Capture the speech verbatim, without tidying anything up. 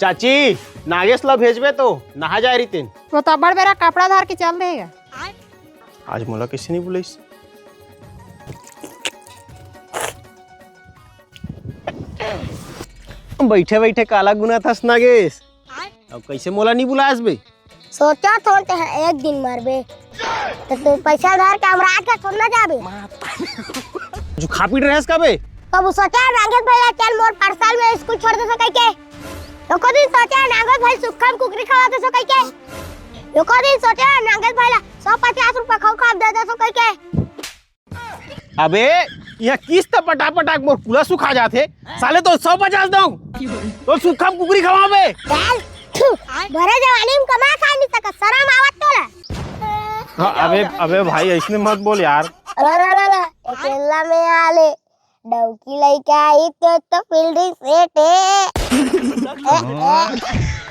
चाची, नागेश ला भेजबे तो नहा जाए रितेन। वो तो अब्बड़ बेरा कपड़ा धर के चल देगा। आज मोला कैसे नहीं बुलाइस? बैठे बैठे काला गुना थस नागेश। अब कैसे मोला नहीं बुलास बे? सोचा थोन ते ह एक दिन मरबे, तो तू पैसा धर के हमरा आके थोड़ ना जाबे। जो खा पी रहस का बे? कब सोचा नागेश भैया चल मोर पार्सल में स्कूल छोड़ दे सके के? एको दिन सोचा नागेश भाई सुखम कुकरी खवा दे सके के? एको दिन सोचा नागेश भाई ला सौ पचास रुपया खाऊ खाब दे दे सके के? अबे, यहाँ किस्त पटा पटा के मोर पूरा सुखा जाथे। साले तो सौ पचास दऊं, तो सुखम कुकरी खवाबे। चल, थू, भरे जवानी में कमा खा नहीं सका, शरम आवत तोला। हाँ, अबे, अबे भाई, ऐसने मत बोल यार। अरे, अरे, अरे, अरे, अकेला में आले, डौकी लइका आई तो, तो फील्डिंग सेट है। ए, ए।